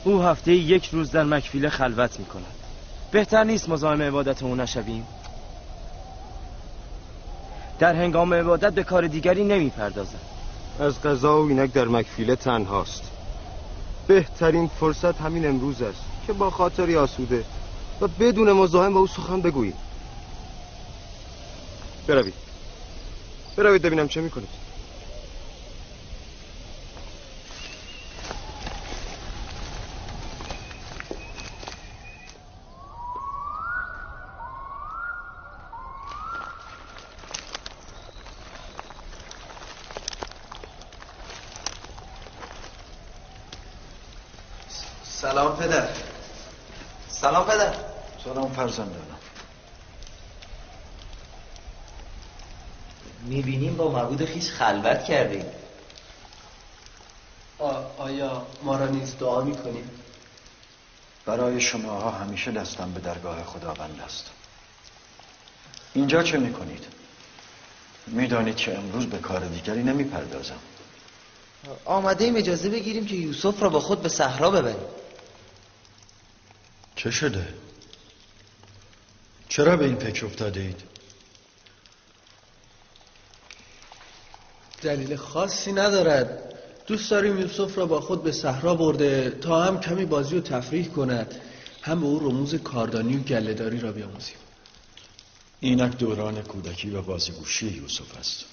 او هفته یک روز در مکفیله خلوت میکند. بهتر نیست مزاحم عبادت او نشویم؟ در هنگام عبادت به کار دیگری نمیپردازد. از قضا او اینک در مکفیله تنهاست. بهترین فرصت همین امروز است که با خاطری آسوده و بدون مزاحم با او سخن بگوییم. بروید، بروید ببینم چه میکنید. سلام پدر. سلام پدر. سلام فرزندانم. میبینیم با معبود خیش خلوت کردیم. آیا ما را نیز دعا میکنیم؟ برای شماها همیشه دستم به درگاه خداوند است. اینجا چه میکنید؟ میدانید که امروز به کار دیگری نمیپردازم. آمده ایم اجازه بگیریم که یوسف را با خود به صحرا ببریم. چه شده؟ چرا به این فکر افتاده اید؟ دلیل خاصی ندارد. دوست داریم یوسف را با خود به صحرا برده تا هم کمی بازی و تفریح کند، هم به او رموز کاردانی و گله‌داری را بیاموزیم. اینک دوران کودکی و بازیگوشی یوسف است.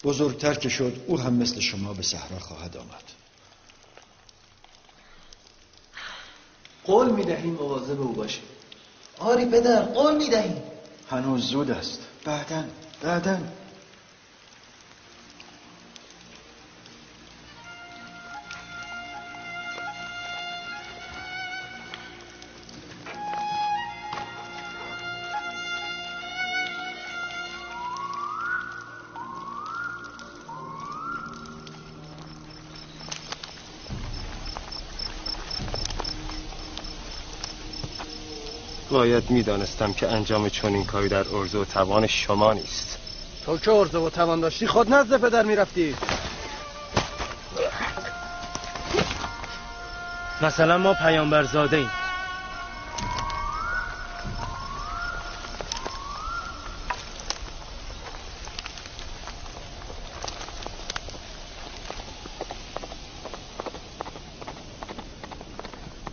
بزرگتر که شد او هم مثل شما به صحرا خواهد آمد. قول می‌دهیم مواظب او باشیم. آری پدر، قول می‌دهیم. هنوز زود است. بعداً بعداً. باید میدانستم که انجام چنین کاری در ارزو و توان شما نیست. تو که ارزو و توان داشتی خود نزد پدر میرفتی. مثلا ما پیامبر زاده ایم.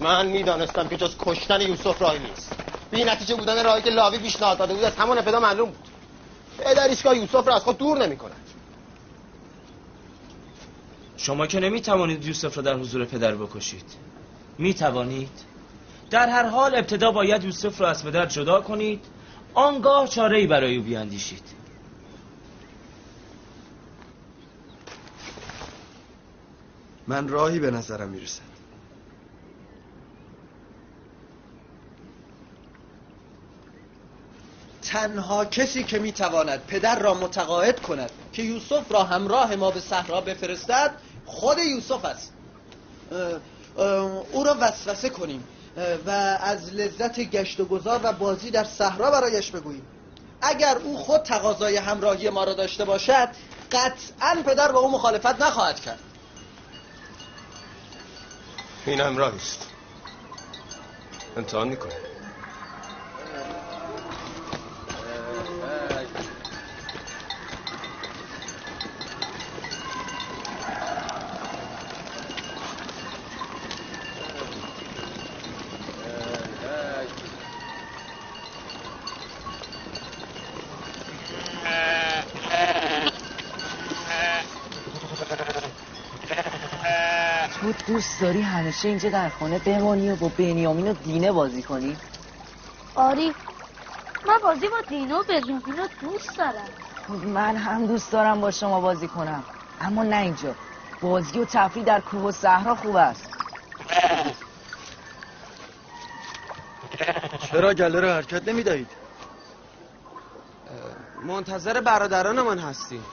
من میدانستم که جز کشتن یوسف راهی نیست. بی نتیجه بودن راهی که لاوی پیشنهاد داده بود از همان ابتدا معلوم بود. پدر هیچگاه یوسف را از خود دور نمی کند. شما که نمی توانید یوسف را در حضور پدر بکشید. می توانید؟ در هر حال ابتدا باید یوسف را از پدر جدا کنید، آنگاه چاره‌ای برای او بیاندیشید. من راهی به نظرم میرسد. تنها کسی که میتواند پدر را متقاعد کند که یوسف را همراه ما به صحرا بفرستد خود یوسف است. او را وسوسه کنیم و از لذت گشت و گذار و بازی در صحرا برایش بگوییم. اگر او خود تقاضای همراهی ما را داشته باشد قطعاً پدر با او مخالفت نخواهد کرد. این هم راهی است. امتحان میکنم. دوست داری همیشه اینجا در خانه بمانی و با بنیامین و دینه بازی کنی؟ آری، من بازی با دینه و بنیامین رو دوست دارم. من هم دوست دارم با شما بازی کنم، اما نه اینجا. بازی و تفریح در کوه و صحرا خوب است. چرا گله را حرکت نمی دهید؟ منتظر برادرانمان هستیم.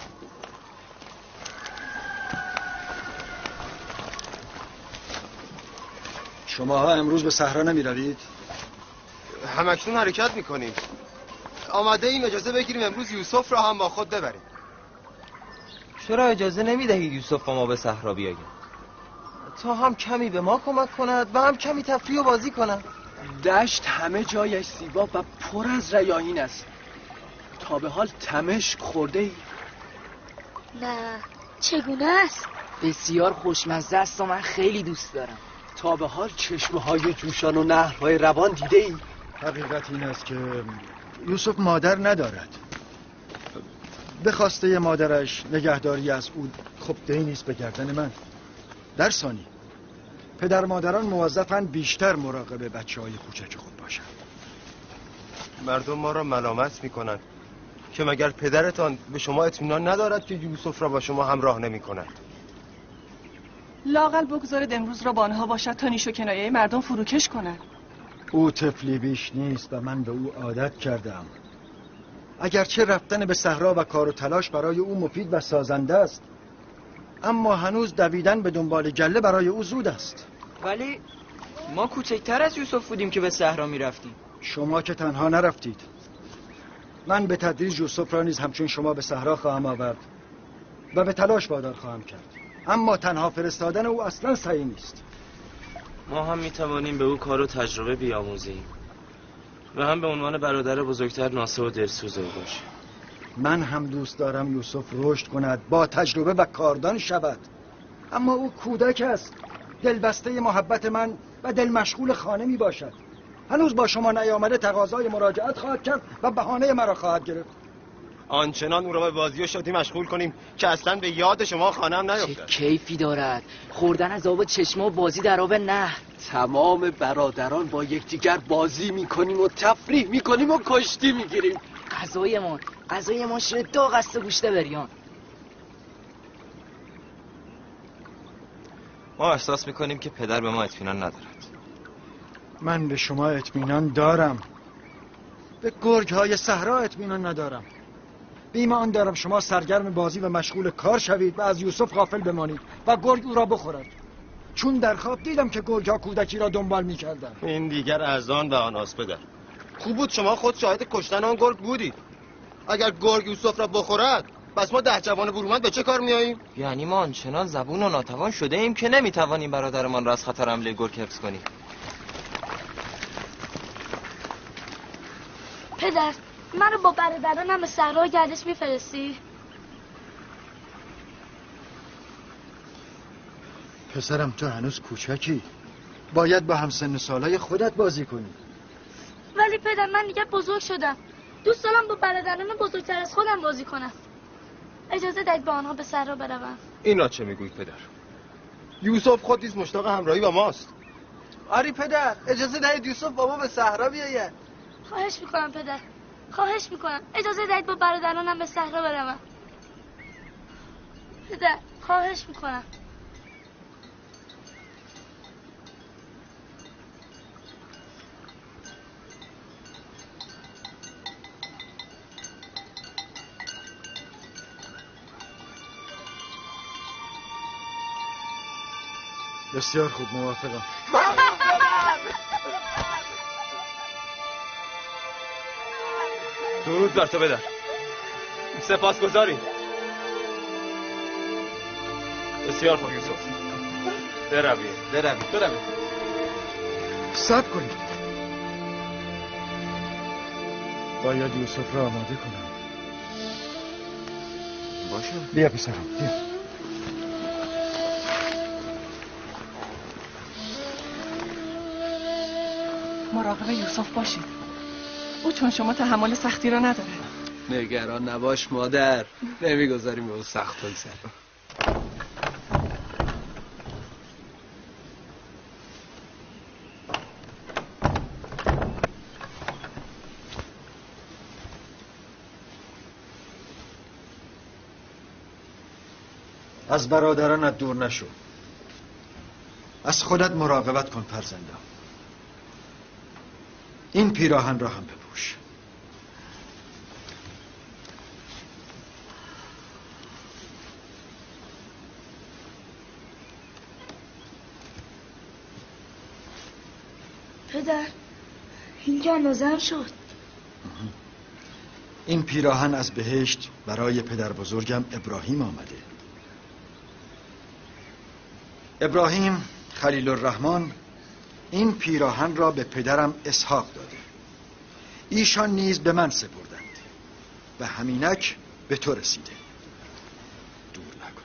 شماها امروز به صحرا نمی روید؟ همکنون حرکت می کنیم. آماده ایم اجازه بگیریم امروز یوسف را هم با خود ببریم. چرا اجازه نمی دهید یوسف با ما به صحرا بیاید؟ تا هم کمی به ما کمک کند و هم کمی تفریح و بازی کند. دشت همه جایش زیبا و پر از ریاحین است. تا به حال تمشک خورده ای؟ نه، چگونه است؟ بسیار خوشمزه است و من خیلی دوست دارم. تا به حال چشمه های جوشان و نهرهای روان دیده ای؟ حقیقت این است که یوسف مادر ندارد. به خواسته مادرش نگهداری از او خب دینی است به گردن من. در ثانی پدر مادران موظفند بیشتر مراقب بچه های کوچک خود باشند. مردم ما را ملامت میکنند که مگر پدرتان به شما اطمینان ندارد که یوسف را با شما همراه نمی کند؟ لااقل بگذارید امروز را با آنها باشد تا نیش و کنایه مردم فروکش کنند. او طفلی بیش نیست و من به او عادت کردم. اگرچه رفتن به صحرا و کار و تلاش برای او مفید و سازنده است، اما هنوز دویدن به دنبال گله برای او زود است. ولی ما کوچکتر از یوسف بودیم که به صحرا میرفتیم. شما که تنها نرفتید. من به تدریج یوسف را نیز همچون شما به صحرا خواهم آورد و به تلاش وادار خواهم کرد. اما تنها فرستادن او اصلا صحیح نیست. ما هم میتوانیم به او کار و تجربه بیاموزیم و هم به عنوان برادر بزرگتر ناصح و دلسوز او باشیم. من هم دوست دارم یوسف رشد کند، با تجربه و کاردان شود. اما او کودک است، دلبسته محبت من و دل مشغول خانه می باشد. هنوز با شما نیامده تقاضای مراجعت خواهد کرد و بهانه مرا خواهد گرفت. آنچنان او را به بازی و شادی مشغول کنیم که اصلا به یاد شما خانه هم نیفتد. چه کیفی دارد خوردن از آب چشمه و بازی در آب نهر. تمام برادران با یکدیگر بازی میکنیم و تفریح میکنیم و کشتی میگیریم. غذای ما شیر داغ است و گوشت بریان. ما احساس میکنیم که پدر به ما اطمینان ندارد. من به شما اطمینان دارم. به گرگ های صحرا اطمینان ندارم. بیم آن دارم شما سرگرم بازی و مشغول کار شوید و از یوسف غافل بمانید و گرگ او را بخورد. چون در خواب دیدم که گرگ ها کودکی را دنبال میکردند. این دیگر از آن و آن آس پدر. خوب بود شما خود شاهد کشتن آن گرگ بودید. اگر گرگ یوسف را بخورد پس ما 10 جوان برومند به چه کار میاییم؟ یعنی ما آنچنان زبون و ناتوان شده ایم که نمیتوانیم برادرمان را از خطر حمله گرگ حفظ کنیم. پدر، منو با برادرانم به صحرا گردش میفرستی؟ پسرم تو هنوز کوچکی، باید با همسن سالای خودت بازی کنی. ولی پدر من دیگه بزرگ شدم، دوست دارم با برادرانم بزرگتر از خودم بازی کنم. اجازه دهید با آنها به صحرا بروم. این را چه میگویی پدر؟ یوسف خود نیز مشتاق همراهی با ماست. آری پدر، اجازه دهید یوسف با ما به صحرا بیاید. خواهش میکنم پدر، خواهش میکنم اجازه دهید با برادرانم به صحرا بروم. پدر خواهش میکنم. بسیار خوب، موافقم. درود بر تو پدر، سپاسگزاریم. بسیار خوب یوسف، برویم برویم برویم. صبر کنید، باید یوسف را آماده کنم. باشه. بیا پسرم، بیا. مراقب یوسف باشید، او چون شما تحمل سختی را نداره. نگران نباش مادر، نمیگذاریم به او سخت بگذره. از برادرانت دور نشو، از خودت مراقبت کن فرزندم. این پیراهن را هم بپوش. پدر، این که اندازه‌ام شد. این پیراهن از بهشت برای پدر بزرگم ابراهیم آمده. ابراهیم خلیل الرحمن این پیراهن را به پدرم اسحاق داده. ایشان نیز به من سپردند و همینک به تو رسیده. دور نکن.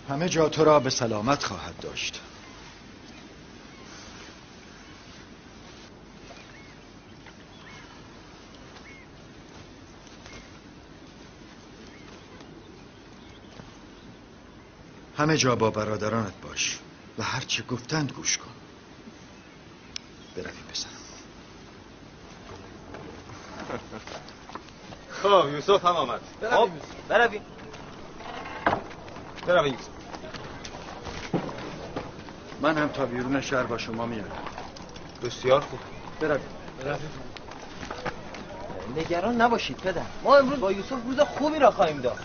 همه جا تو را به سلامت خواهد داشت. همه جا با برادرانت باش و هرچه گفتند گوش کن. برویم پسرم. خب یوسف هم آمد. خب برویم. برویم یوسف. من هم تا بیرون شهر با شما میام. بسیار خوب. برویم. نگران نباشید پدر، ما امروز با یوسف روز خوبی را خواهیم داشت.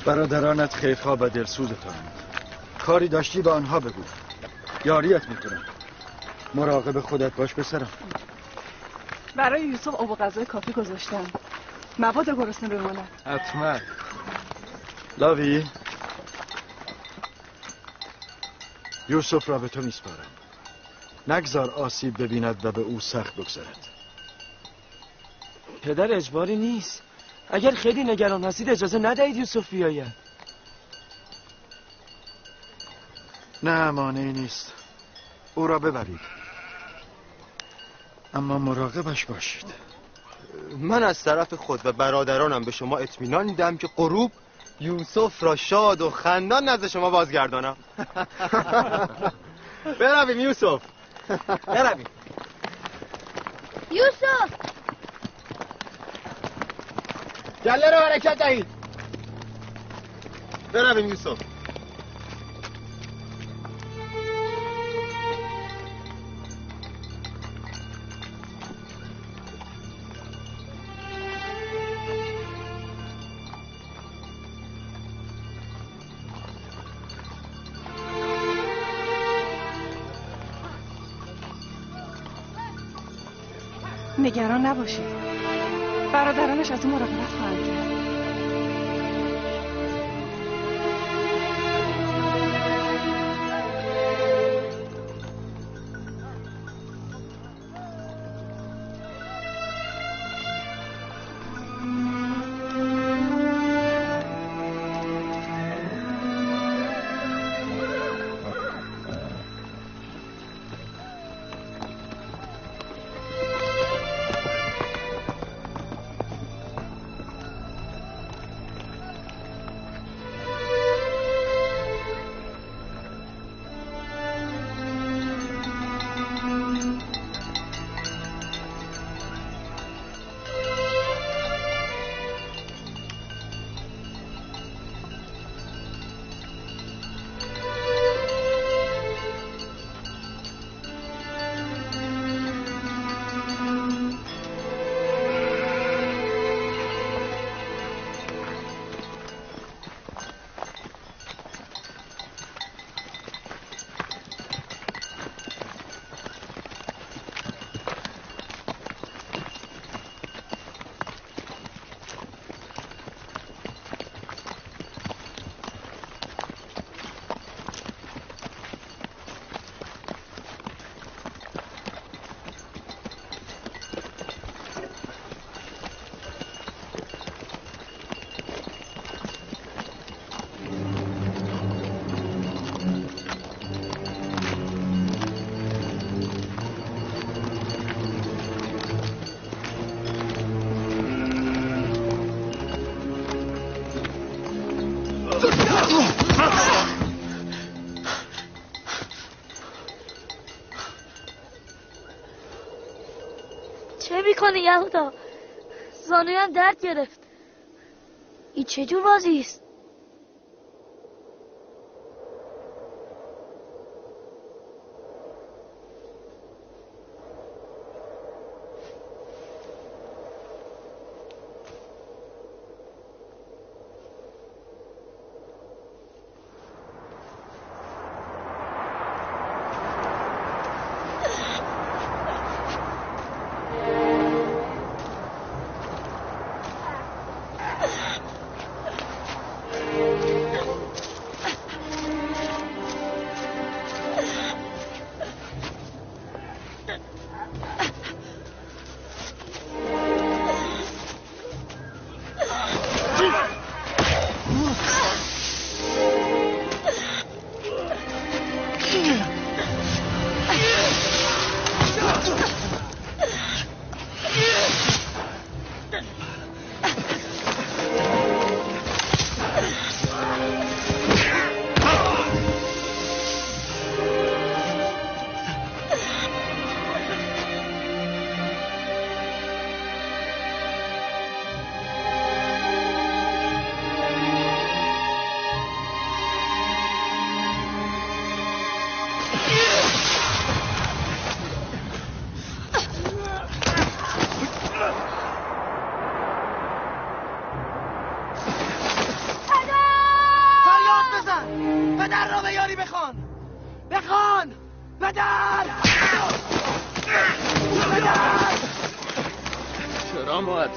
برادرانت خیرخواه و دلسوزتانند. کاری داشتی به آنها بگو، یاریت میکنم. مراقب خودت باش پسرم. برای یوسف آب و غذای کافی گذاشتم، مبادا گرسنه بماند. حتما. لاوی، یوسف را به تو میسپارم. نگذار آسیب ببیند و به او سخت بگذرد. پدر اجباری نیست. اگر خیلی نگران هستید اجازه ندهید یوسف بیاید. نه، مانعی نیست. او را ببرید، اما مراقبش باشید. من از طرف خود و برادرانم به شما اطمینان میدم که غروب یوسف را شاد و خندان نزد شما بازگردانم. برویم یوسف. برویم. یوسف، گله رو حرکت دهید. برویم یوسف. نگران نباشید، برادرانش از او مراقبت خواهند کرد. چه میکنی یهودا؟ زانویم درد گرفت. این چه جور بازی است؟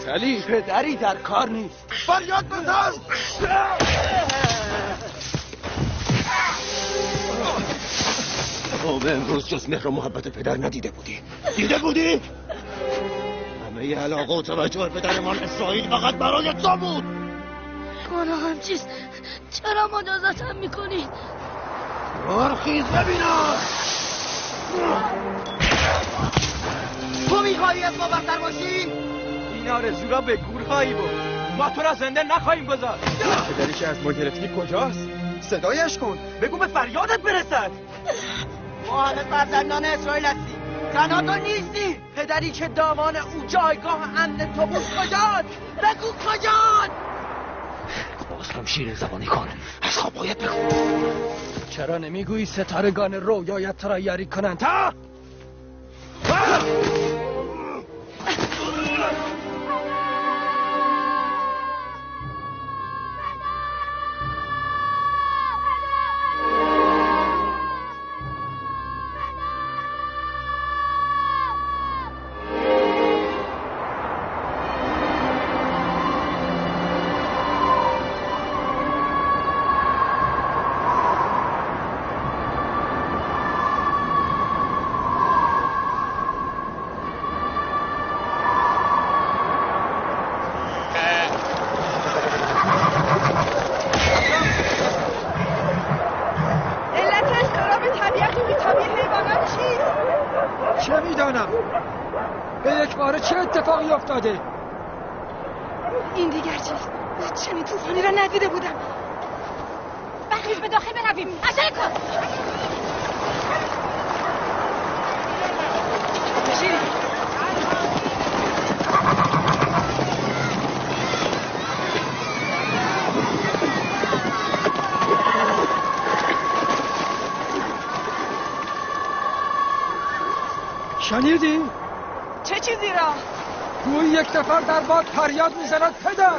علی پدری در کار نیست. فریاد بزن. تو به امروز جز مهر و محبت پدر ندیده بودی. دیده بودی؟ همه علاقه و توجه پدرمان اسرائیل فقط برای تو بود. گناهم چیست؟ چرا مجازاتم میکنید؟ برخیز ببینم. تو میخوایی از ما برتر باشی؟ این آرزو را به گور خواهی برد. ما تو را زنده نخواهیم گذاشت. پدری که از ما گرفتی کجاست؟ صدایش کن، بگو به فریادت برسد. ما همه فرزندان اسرائیل هستیم، تنها تو نیستی. پدری که دامان او جایگاه امن تو بود کجاست؟ بگو کجاست؟ باز هم شیر زبانی کن، از خواب باید بگو. چرا نمیگویی ستارگان رویایت را یاری کنند؟ ها؟ افتاده؟ این دیگر چیست؟ چنین طوفانی را ندیده بودم. برخیز به داخل برویم. عجله کن. شنیدی؟ چه چیزی را؟ گویی یک نفر در باد فریاد میزند پدر.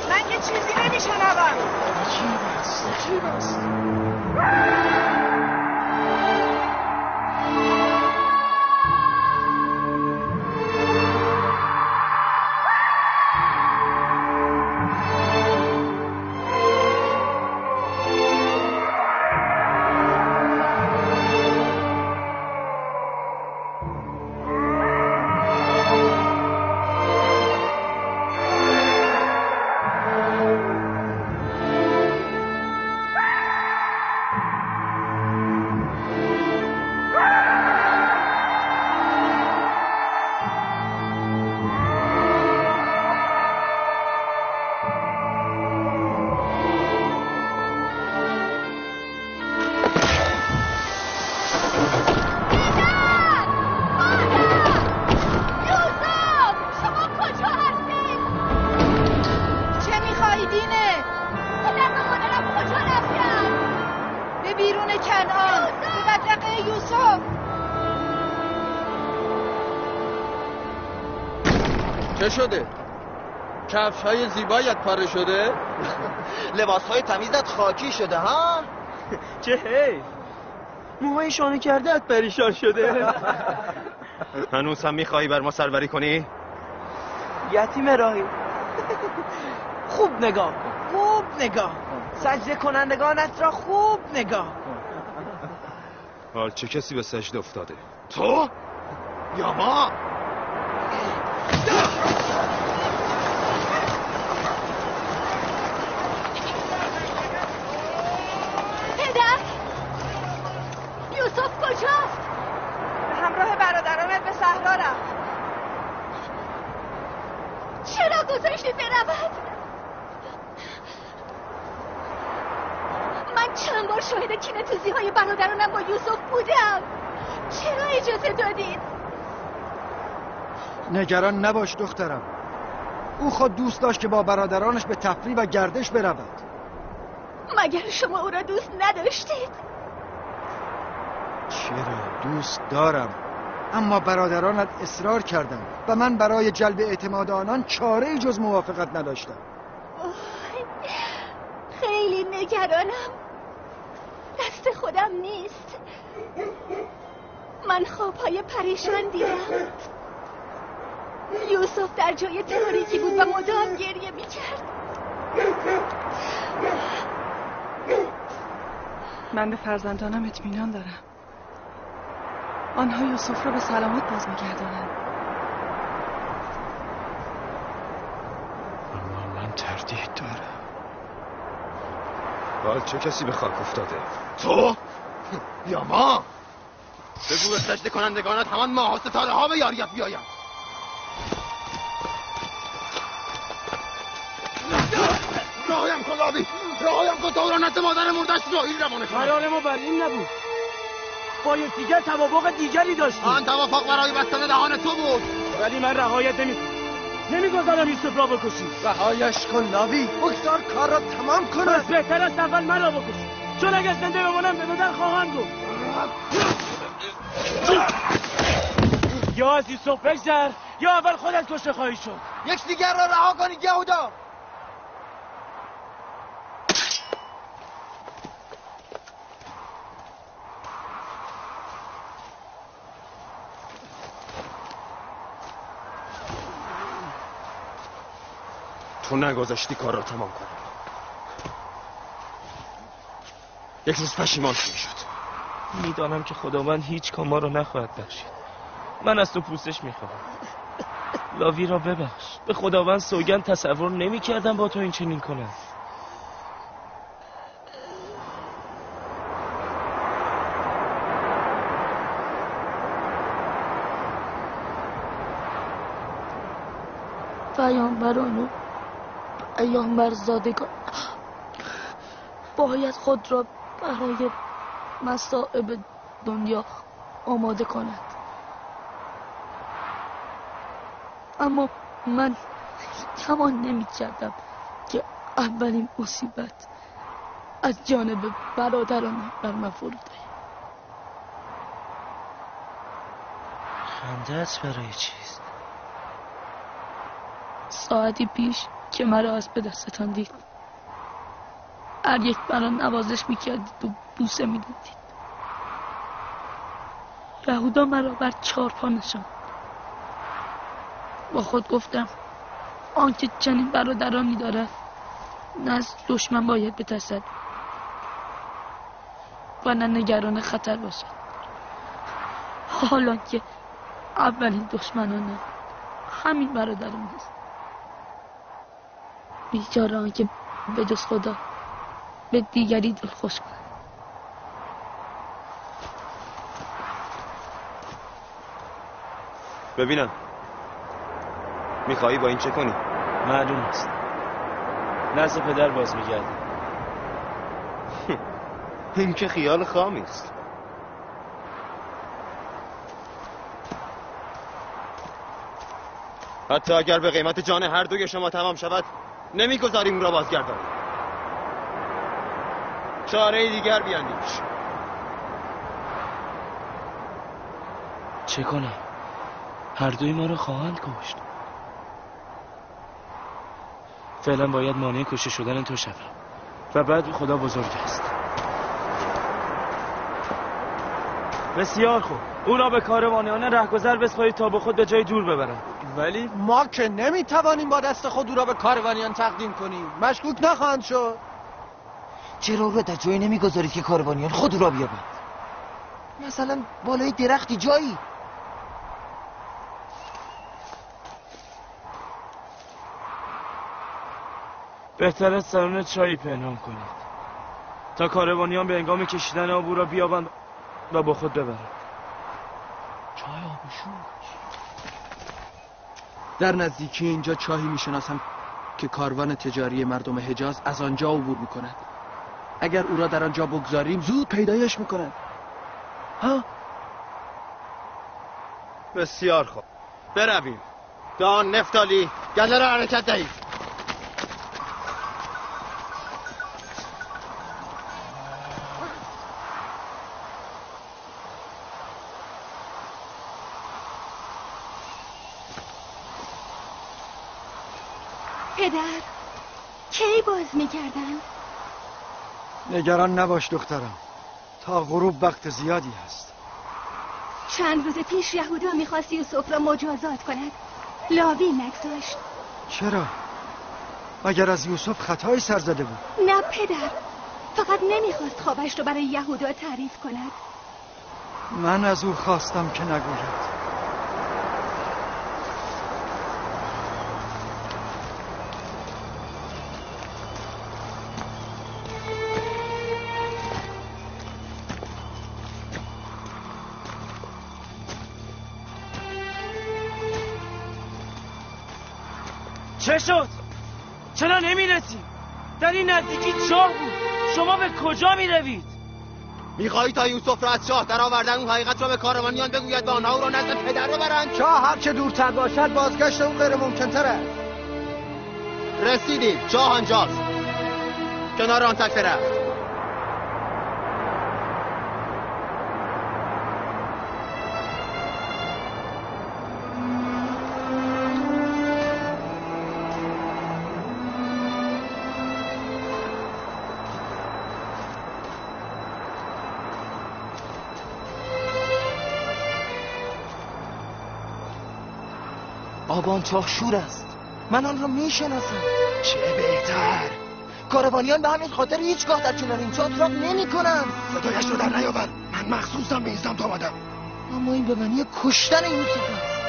من که چیزی نمیشنوم. عجیب است، عجیب است. یوسف! چه شده؟ کفش های زیبایت پاره شده؟ لباس های تمیزت خاکی شده ها؟ چه حیف، موهای شانه کردت پریشان شده. هنوز هم میخوایی بر ما سروری کنی؟ یتیم راهی، خوب نگاه کن، خوب نگاه کن، سجده کنندگانت را خوب نگاه کن. حال چه کسی به سجده افتاده؟ تو یا ما؟ پدر، یوسف کجاست؟ به همراه برادرانت به صحرا رفت. چرا گذاشتی برود؟ من چند بار شاهد کینه توزی های برادرانم با یوسف بودم. چرا اجازه دادید؟ نگران نباش دخترم، او خود دوست داشت که با برادرانش به تفریح و گردش برود. مگر شما او را دوست نداشتید؟ چرا، دوست دارم، اما برادرانت اصرار کردند و من برای جلب اعتماد آنان چاره‌ای جز موافقت نداشتم. خیلی نگرانم، دست خودم نیست. من خوابهای پریشان دیدم. یوسف در جای تاریکی بود و مدام گریه میکرد. من به فرزندانم اطمینان دارم. آنها یوسف را به سلامت باز میگردانند. اما من تردید دارم. حال چه کسی به خاک افتاده؟ تو یا ما؟ بگو به سجده کنندگانت همان ماه و ستاره ها به یاریت بیایند. راهیم کن لاوی، راهیم کن تا او را نزد مادر مردش راهی روانه کنم. قرار ما بر این نبود، با یکدیگر توافق دیگری داشتیم. آن توافق برای بستن دهان تو بود، ولی من رهایت نمیگذارم یوسف را بکشی. رهایش کن لاوی، بگذار کار را تمام کند. پس بهتر است اول من را بکشی، چون اگر زنده بمانم به پدر خواهم گفت. یا از یوسف بگذر یا اول خودت کشته خواهی شد. یکدیگر را رها کنید یهودا. تو نگذاشتی کار را تمام کنم. یک روز پشیمان شد. میدانم که خداوند هیچ کام ما را نخواهد بخشید. من از تو پوزش میخواهم. لاوی را ببخش. به خداوند سوگند تصور نمیکردم با تو این چنین کنم. پیامبران و پیامبرزادگان باید خود را برای مصائب دنیا آماده کند، اما من گمان نمی کردم که اولین مصیبت از جانب برادرانم بر من فرود آید. خنده‌ات برای چیست؟ ساعتی پیش که مرا از به دستتان دید، هر یک مرا نوازش میکردید و بوسه میدادید. یهودا مرا بر چارپا نشاند. با خود گفتم آنکه چنین برادرانی دارد نه از دشمن باید بترسد و نه نگران خطر باشد، حالا که اولین دشمنانم همین برادران است. بیچاره آنکه به جز خدا به دیگری دل خوش کند. ببینم میخوایی با این چه کنی؟ معلوم است نزد پدر باز میگردی. این که خیال خامی است. حتی اگر به قیمت جان هر دوی شما تمام شود نمیگذاریم او را بازگردانیم. چاره دیگر بیاندیش. چه کنم؟ هر دوی ما را خواهند کشت. فعلا باید مانع کشته شدن تو شوم و بعد خدا بزرگ است. بسیار خوب، او را به کاروانیان رهگذر بسپارید تا به خود به جای دور ببرند. ولی ما که نمیتوانیم با دست خود او را به کاروانیان تقدیم کنیم. مشکوک نخواهند شد. چرا او را در جایی نمیگذارید که کاروانیان خود او را بیابند؟ مثلا بالای درختی جایی. بهتر است درون چایی پنهان کنید تا کاروانیان به هنگام کشیدن آب او را بیابند و با خود ببرند. چای آبشور. در نزدیکی اینجا چاهی میشناسم که کاروان تجاری مردم حجاز از آنجا عبور میکند. اگر او را در آنجا بگذاریم زود پیدایش میکنند. ها؟ بسیار خوب، برویم. دان، نفتالی، گله را حرکت دهید. پدر، کی باز میگردن؟ نگران نباش دخترم، تا غروب وقت زیادی هست. چند روز پیش یهودا میخواست یوسف را مجازات کند، لاوی نگذاشت. چرا؟ مگر از یوسف خطایی سر زده بود؟ نه پدر، فقط نمیخواست خوابش را برای یهودا تعریف کند. من از او خواستم که نگوید. چه شد؟ چرا نمیرسیم؟ در این نزدیکی چاه بود. شما به کجا میروید؟ میخواهی تا یوسف را از چاه در آوردن اون حقیقت را به کاروانیان بگوید و آنها او را نزد پدر ببرند؟ چاه هرچه دورتر باشد بازگشت او غیر ممکنتر است. رسیدیم، چاه آنجاست، کنار آن تک درخت. آب آن چاه شور است. من آن را میشناسم. چه بهتر. کاروانیان به همین خاطر هیچگاه در کنار این چاه اتراق نمی کنند. صدایش را در نیاور. من مخصوصا به این سمت آمدم. اما این به معنی کشتن یوسف است.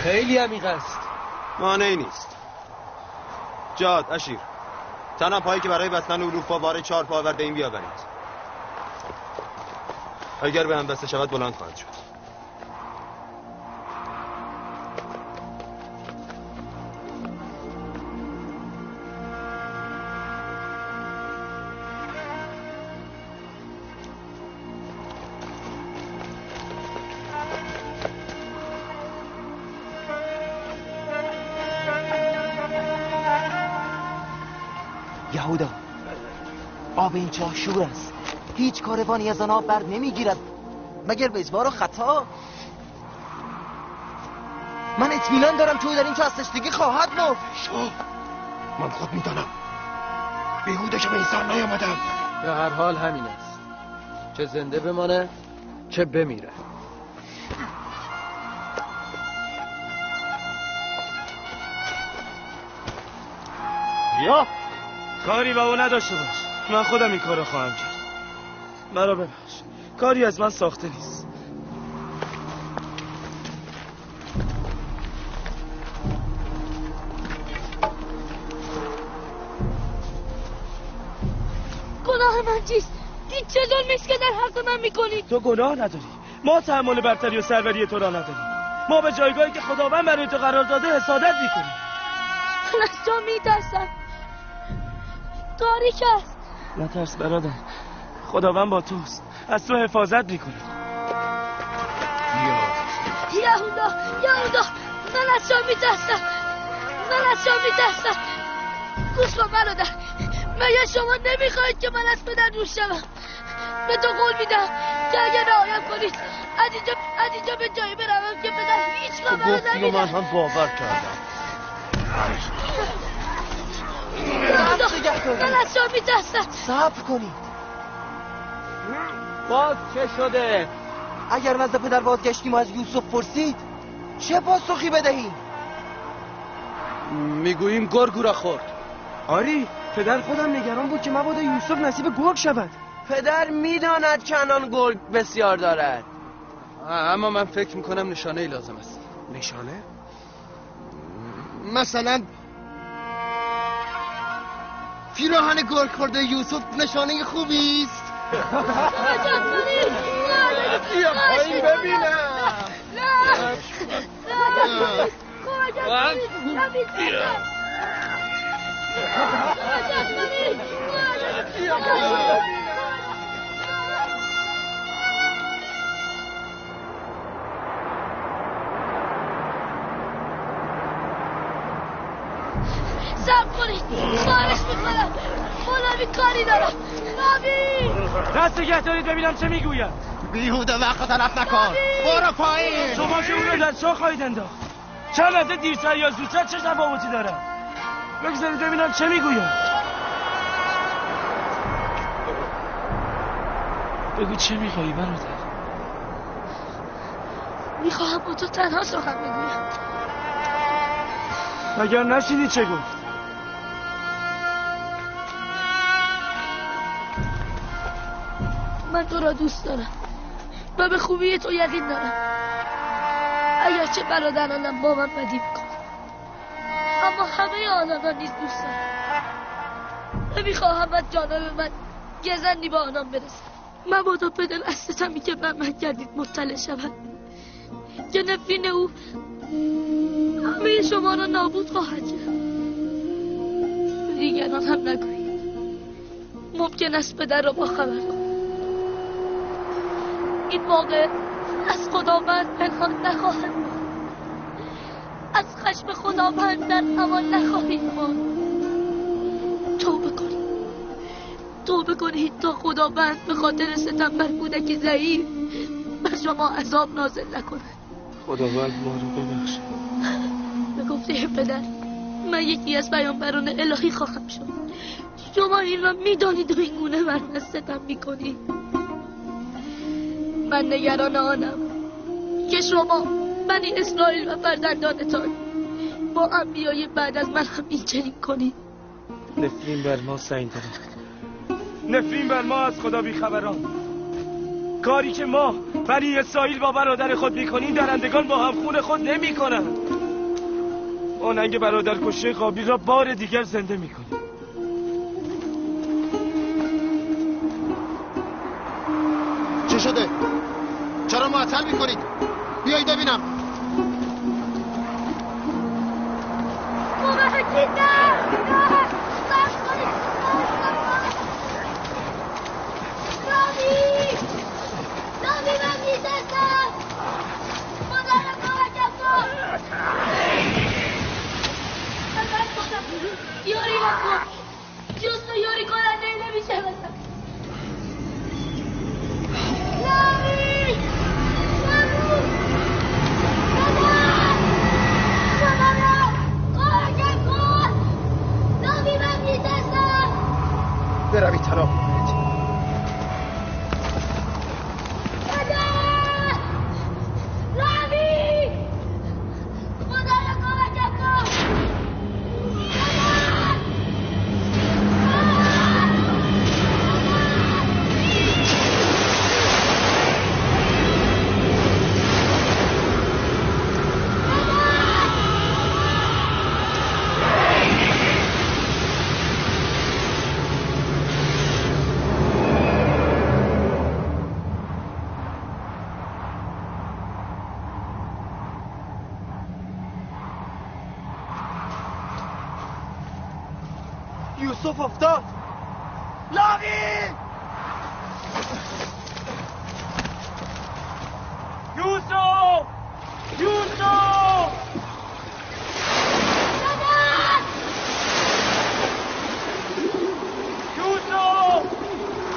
خیلی عمیق است. مانعی نیست. جاد، اشیر، تنها پایی که برای بستن علوف با بار 4 پا آورده این بیاورید. اگر به هم بسته شود بلند خواهد شد. یهودا، آب این چاه شور است. هیچ کاروانی از آن آب بر نمیگیرد مگر به اجبار و خطا. من اطمینان دارم که او در این چاه از تشنگی خواهد مرد. شو، من خود میدانم. بیهوده که به این سر نیامدم. به هر حال همین است، چه زنده بماند چه بمیره. یا کاری با او نداشته باش. من خودم این کار را خواهم کرد. مرا ببخش، کاری از من ساخته نیست. گناه من چیست؟ این چه ظلمی است که در حق من میکنی؟ تو گناه نداری. ما تحمل برتری و سروری تو را نداریم. ما به جایگاهی که خداوند برای تو قرار داده حسادت میکنیم. من از تو میترسم. تاریک است. نترس برادر، خداوند با توست، از تو حفاظت میکنه. یهودا، یهودا، من از شما میترسم، من از شما میترسم. گوش کن برادر، مگر شما نمیخواهید که من از پدر دور شوم؟ به تو قول میدم که اگر رعایت کنید از اینجا به جایی بروم که پدر هیچگاه مرا نبیند. من هم باور کردم. من از شما میترسم. صبر کنید. باز چه شده؟ اگر نزد پدر بازگشتیم و از یوسف پرسید چه پاسخی بدهیم؟ میگوییم گرگ او را خورد. آری، پدر خودم نگران بود که مبادا یوسف نصیب گرگ شود. پدر میداند که آنان گرگ بسیار دارد. اما من فکر میکنم نشانه ای لازم است. نشانه؟ مثلا پیراهن گرگ خورده یوسف نشانه خوبی است. بیا پایین ببینم. نه نه، کمکم کنید، من می‌ترسم. کمکم کنید. صبر کنید، خواهش میکنم، مولوی کاری دارم. ناوی، دست نگه دارید ببینم چه میگوید. بیهوده وقت تلف نکن، برو پایین. شما که اون رو در چاه خواهید انداخت. چند لحظه دیرتر یا زودتر چه تفاوتی دارد؟ بگذارید ببینم چه میگوید. بگو چه میخوایی برادر؟ میخواهم با تو تنها سخن بگویم. مگر نشنیدی چه گفت؟ من تو را دوست دارم و به خوبی تو یقین دارم، اگرچه برادرانم با من بدی میکنند، اما همه آنان را نیز دوست دارم. نمیخواهم از جانب من گزندی با آنان برسد. مبادا پدر از ستمی که بر من کردید مطلع شود که نفرین او همه شما را نابود خواهد کرد. دیگران هم نگویید، ممکن است پدر را با خبر کند. این واقع از خداوند پنهان نخواهد ماند، از خشم خداوند در امان نخواهید ماند. توبه کنید، توبه کنید تا خداوند به خاطر ستم بر کودک ضعیف بر شما عذاب نازل نکند. خداوند ما رو ببخشد. به گفته پدر من یکی از پیامبران الهی خواهم شد. شما این را میدانید و این گونه بر من ستم میکنید. من نگران آنم که شما بنی اسرائیل و فرزندانتان با انبیای بعد از من هم این چنین کنید. نفرین بر ما سنگدلان، نفرین بر ما از خدا بیخبران. کاری که ما بنی اسرائیل با برادر خود میکنیم درندگان با هم خون خود نمیکنند. ما ننگ برادر کشته قابیل را بار دیگر زنده میکنیم. چه شده؟ چرا معطل میکنید؟ بیایید ببینم. کمکی، نه نه، صبر کنید. رامی، رامی، من میترسم. خدا را کمکم کن. یاری نکن، جز تو یاری کننده نمیشوم. رامی، بابو، بابا، بابا، کمکم کن. رامی، من میترسم. بروید طلاق کنید. رامی، خدا را کمکم کن. یوسف افتاد. لاوی! یوسف! یوسف! یوسف!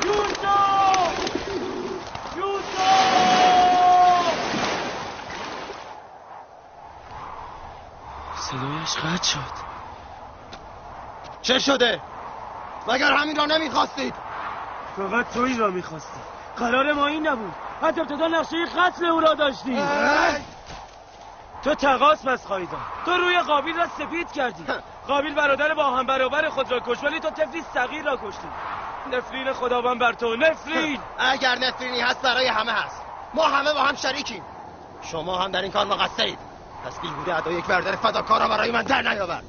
یوسف! یوسف! صدایش قطع شد. چه شده؟ مگر همین را نمیخواستید؟ فقط تو این را میخواستی. قرار ما این نبود. حتی ابتدا نقشه قتل او را داشتی. تو تقاص پس خواهی داد. تو روی قابیل را سفید کردی. قابیل برادر با هم برابر خود را کشت، ولی تو طفلی صغیر را کشتی. نفرین خداوند بر تو، نفرین. اگر نفرینی هست برای همه هست. ما همه با هم شریکیم. شما هم در این کار مقصرید. پس بیهوده ادای یک برادر فداکار را برای من در نیاور.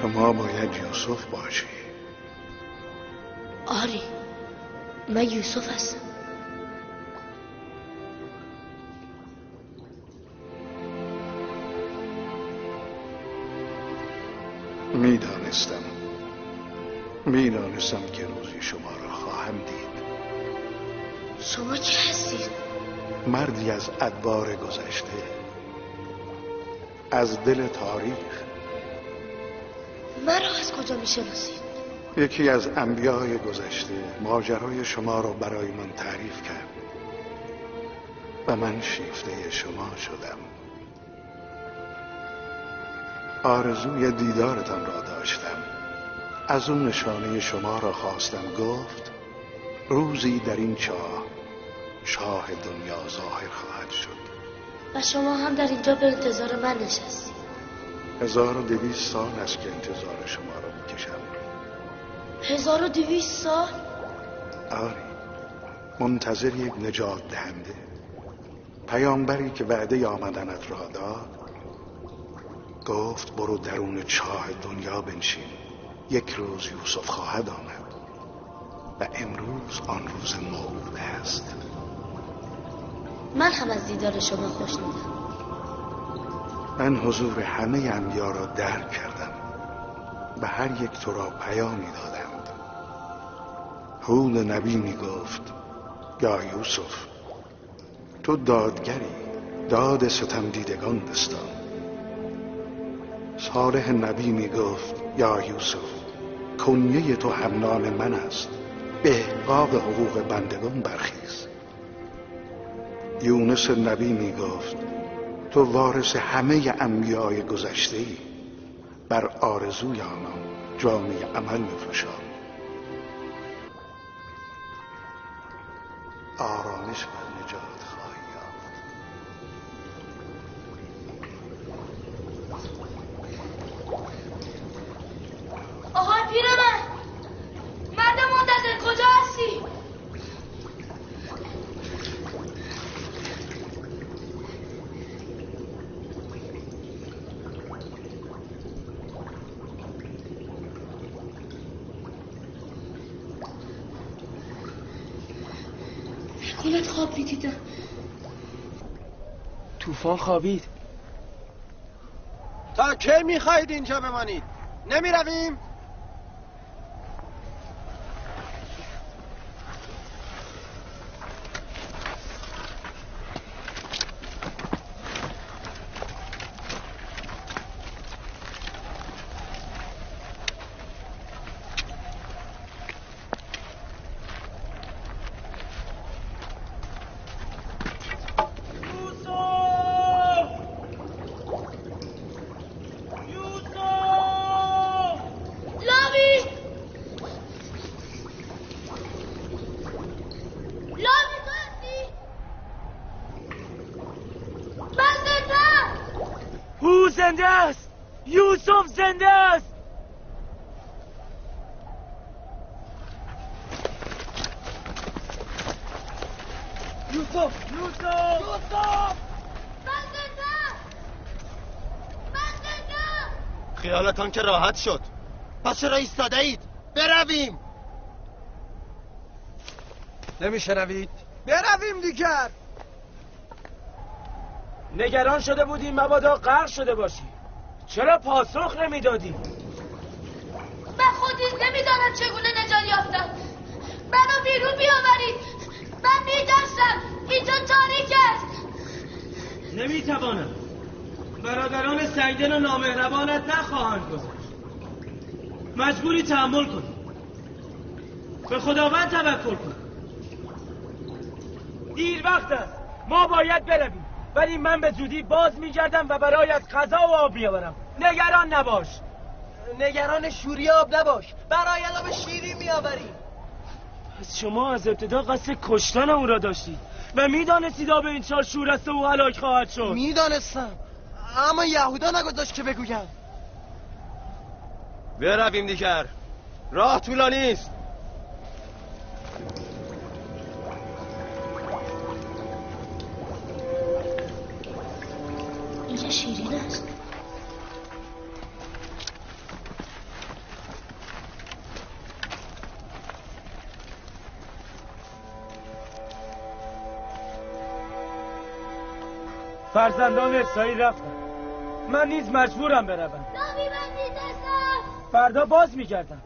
شما باید یوسف باشی. آری، من یوسف هستم. میدانستم که روزی شما را خواهم دید. شما کی هستید؟ مردی از ادوار گذشته، از دل تاریخ. مرا از کجا میشناسید؟ یکی از انبیای گذشته ماجرای شما را برای من تعریف کرد و من شیفته شما شدم. آرزوی دیدارتان را داشتم. از اون نشانه شما را خواستم. گفت روزی در این چاه، شاه دنیا ظاهر خواهد شد. و شما هم در اینجا به انتظار من نشستید. 1200 سال است که انتظار شما را میکشم. 1200 سال؟ آری، منتظر یک نجات دهنده، پیامبری که وعده آمدنت را داد. گفت برو درون چاه دنیا بنشین، یک روز یوسف خواهد آمد و امروز آن روز موعود است. من هم از دیدار شما خوشنودم. من حضور همه انبیا را درک کردم و هر یک تو را پیامی دادند. هود نبی می گفت یا یوسف، تو دادگری، داد ستم دیدگان بستان. صالح نبی می گفت یا یوسف، کنیه تو همنان من است، به احقاق حقوق بندگان برخیز. یونس نبی می گفت تو وارث همه انبیای گذشته‌ای، بر آرزوی آنان جامه عمل بپوشان. آرامش و نجات خواهی یافت. آقای پیرمرد، مرد منتظر کجا هستی؟ نکند خواب میدیدم. طوفان خوابید. تا کی میخواهید اینجا بمانید؟ نمیرویم؟ یوسف! یوسف! زنده است! یوسف زنده است! یوسف! یوسف! یوسف! من زنده! من زنده! خیالتان که راحت شد. پس چرا ایستاده اید؟ برویم! نمیشنوید؟ برویم دیگر. نگران شده بودیم مبادا غرق شده باشی. چرا پاسخ نمیدادی؟ من خود نیز نمیدانم چگونه نجات یافتم. منو بیرون بیاورید. من میترسم. اینجا تاریک است. نمیتوانم. برادران سنگدل و نامهربانت نخواهند گذاشت. مجبوری تحمل کنی. به خداوند توکل کن. دیر وقت است. ما باید برویم. ولی من به زودی باز میگردم و برایت غذا و آب میآورم. نگران نباش. نگران شوری آب نباش. برایت آب شیرین میآوریم. پس شما از ابتدا قصد کشتن او را داشتید و میدانستید آب این چاه شور است و او هلاک خواهد شد. میدانستم، اما یهودا نگذاشت که بگویم. برویم دیگر. راه طولانی است. اینجا شیرین است. فرزندان اسرائیل رفتن. من نیز مجبورم بروم. لاوی من می‌ترسم. فردا باز میگردم.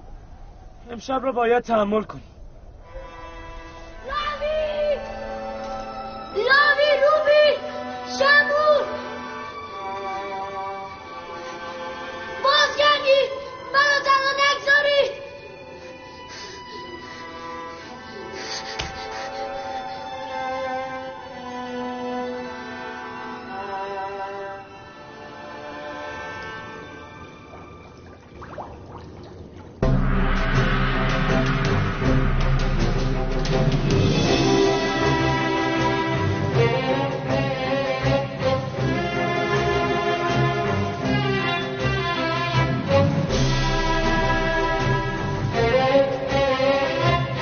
امشب را باید تحمل کنی. لاوی! لاوی روبی! شمعون!